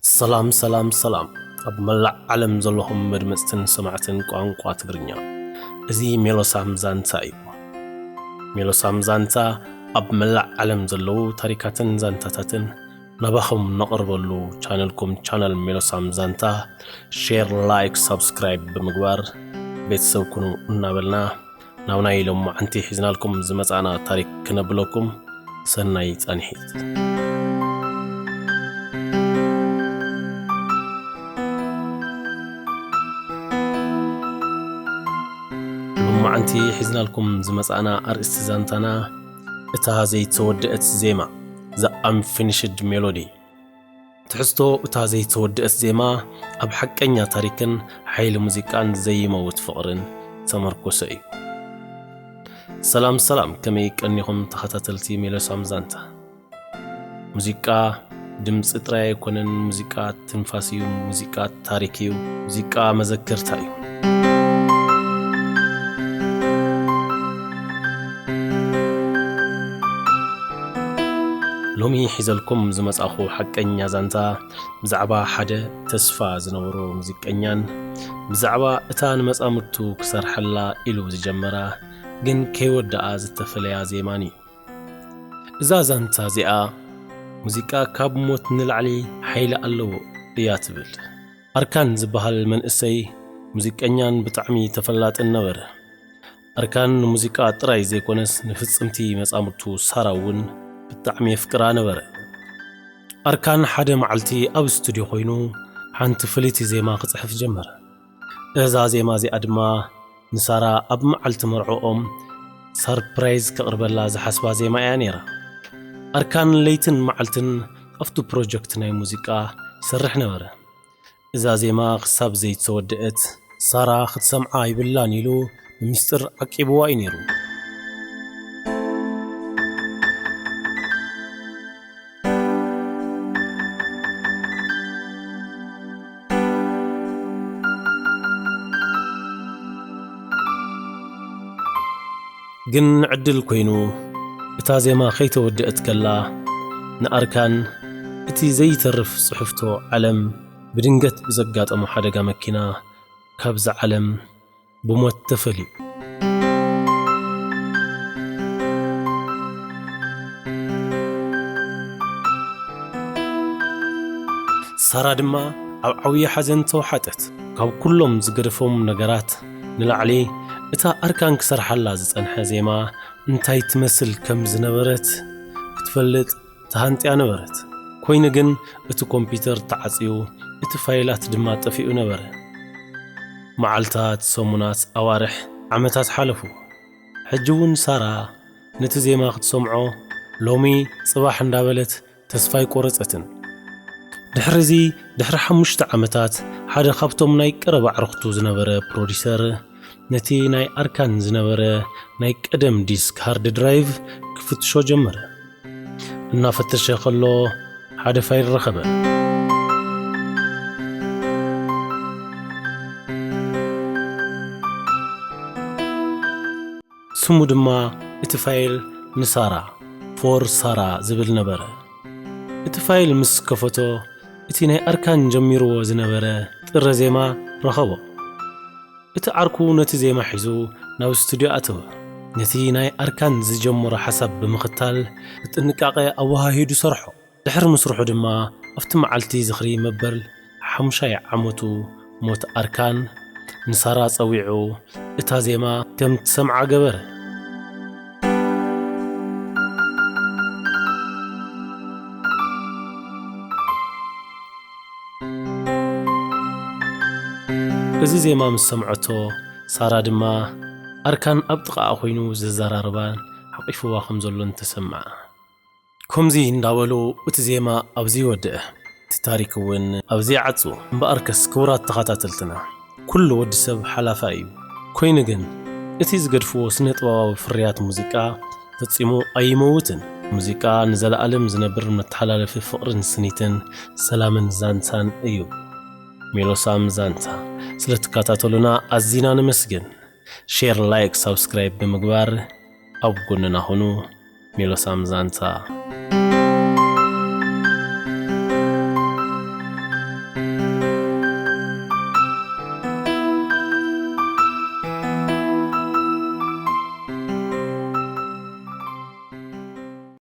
ሰላም ሰላም ሰላም፣ ኣብ መላእ ዓለም ዘለኹም መድመፅትን ሰማዕትን ቋንቋ ትግርኛ፣ እዚ ሜሎሳም ዛንታ እዩ። ሜሎሳም ዛንታ ኣብ መላእ ዓለም ዘለዉ ታሪካትን ዛንታታትን ናባኹም ነቕርበሉ ቻነልኩም፣ ቻነል ሜሎሳም ዛንታ፣ ሼር፣ ላይክ፣ ሳብስክራይብ ብምግባር ቤተሰብ ኩኑ እናበልና፣ ናብ ናይ ሎማዓንቲ ሒዝናልኩም ዝመጻና ታሪክ ክነብለኩም። ሰናይ ጻንሒት። ሎማዓንቲ ሒዝናልኩም ዝመጻና ኣርእስቲ ዛንታና፣ እታ ዘይተወደአት ዜማ፣ The Unfinished Melody። ትሕዝቶ እታ ዘይተወደአት ዜማ ኣብ ሓቀኛ ታሪክን ሓይሊ ሙዚቃን ዘይመውት ፍቕርን ተመርኮሰ እዩ። ሰላም ሰላም፣ ከመይ ቀኒኹም ተኸታተልቲ ሜሎሳም ዛንታ? ሙዚቃ ድምፂ ጥራይ ኣይኮነን፣ ሙዚቃ ትንፋስ እዩ፣ ሙዚቃ ታሪክ እዩ፣ ሙዚቃ መዘከርታ እዩ። ሎሚ ሒዘልኩም ዝመጻኹ ሓቀኛ ዛንታ ብዛዕባ ሓደ ተስፋ ዝነበሮ ሙዚቀኛን ብዛዕባ እታ ንመጻምድቱ ክሰርሐላ ኢሉ ዝጀመራ ግን ከይወደኣ ዝተፈለያ ዜማን እዩ። እዛ ዛንታ እዚኣ፣ ሙዚቃ ካብ ሞት ንላዕሊ ሓይሊ ኣለዎ እያ ትብል። ኣርካን ዝበሃል መንእሰይ ሙዚቀኛን ብጣዕሚ ተፈላጥን ነበረ። ኣርካን ንሙዚቃ ጥራይ ዘይኮነስ ንፍጽምቲ መጻምድቱ ሳራ እውን ብጣዕሚ የፍቅራ ነበረ። ኣርካን ሓደ መዓልቲ ኣብ ስቱድዮ ኮይኑ ሓንቲ ፍልይቲ ዜማ ክጽሕፍ ጀመረ። እዛ ዜማ እዚኣ ድማ ንሳራ ኣብ መዓልቲ መርዕኦም ሰርፕራይዝ ከቕርበላ ዝሓስባ ዜማ እያ ነይራ። ኣርካን ለይትን መዓልትን ኣብቲ ፕሮጀክት ናይ ሙዚቃ ይሰርሕ ነበረ። እዛ ዜማ ክሳብ ዘይተወደአት ሳራ ክትሰምዓ ኣይብላን ኢሉ ብሚስጥር ዓቂብዋ እዩ ነይሩ። ግን ዕድል ኮይኑ፣ እታ ዜማ ከይተወደአት ከላ፣ ንኣርካን እቲ ዘይተርፍ ጽሕፍቶ ዓለም ብድንገት ብዘጋጠሞ ሓደጋ መኪና ካብዛ ዓለም ብሞት ተፈልዩ። ሳራ ድማ ኣብ ዓብዪ ሓዘን ተወሓጠት። ካብ ኩሎም ዝገደፎም ነገራት ንላዕሊ፣ እታ ኣርካን ክሰርሓላ ዝጸንሐ ዜማ እንታይ ትመስል ከም ዝነበረት ክትፈልጥ ተሃንጥያ ነበረት። ኮይኑ ግን፣ እቲ ኮምፒውተር ተዓጽዩ፣ እቲ ፋይላት ድማ ጠፊኡ ነበረ። መዓልታት፣ ሰሙናት፣ ኣዋርሕ፣ ዓመታት ሓለፉ። ሕጂ እውን ሳራ ነቲ ዜማ ክትሰምዖ ሎሚ ጽባሕ እንዳበለት ተስፋ ኣይቆረጸትን። ድሕሪ እዚ፣ ድሕሪ ሓሙሽተ ዓመታት፣ ሓደ ካብቶም ናይ ቀረባ ኣዕሩኽቱ ዝነበረ ፕሮዲሰር ነቲ ናይ ኣርካን ዝነበረ ናይ ቀደም ዲስክ ሃርድ ድራይቭ ክፍትሾ ጀመረ። እናፈተሸ ከሎ ሓደ ፋይል ረኸበ። ስሙ ድማ እቲ ፋይል ንሳራ፣ ፎር ሳራ ዝብል ነበረ። እቲ ፋይል ምስ ከፈቶ፣ እቲ ናይ ኣርካን ጀሚርዎ ዝነበረ ጥረ ዜማ ረኸቦ። እቲ ዓርኩ ነቲ ዜማ ሒዙ ናብ ስቱድዮ ኣተወ። ነቲ ናይ ኣርካን ዝጀመሮ ሓሳብ ብምኽታል ብጥንቃቐ ኣወሃሂዱ ሰርሖ። ድሕሪ ምስርሑ ድማ ኣብቲ መዓልቲ ዝኽሪ መበል ሓሙሻይ ዓመቱ ሞት ኣርካን ንሳራ ጸዊዑ እታ ዜማ ከም ትሰምዓ ገበረ። እዚ ዜማ ምስ ሰምዐቶ፣ ሳራ ድማ ኣርካን ኣብ ጥቓኣ ኮይኑ ዘዘራርባን ሓቒፍዋ ከም ዘሎን ተሰምዓ። ከምዚ እንዳበሉ እቲ ዜማ ኣብዚ ይወድእ። እቲ ታሪክ እውን ኣብዚ ይዓጹ። እምበኣርከስ ክቡራት ተኸታተልትና፣ ኩሉ ወዲ ሰብ ሓላፋይ እዩ። ኮይኑ ግን እቲ ዝገድፍዎ ስነ ጥበባዊ ፍርያት ሙዚቃ ፈጺሙ ኣይመውትን። ሙዚቃ ንዘለኣለም ዝነብር መተሓላለፊ ፍቕርን ስኒትን ሰላምን ዛንታን እዩ። ሜሎሳም ዛንታ፣ ስለ ትከታተሉና ኣዚና ነመስግን። ሼር፣ ላይክ፣ ሳብስክራይብ ብምግባር ኣብ ጎንና ኹኑ። ሜሎሳም ዛንታ።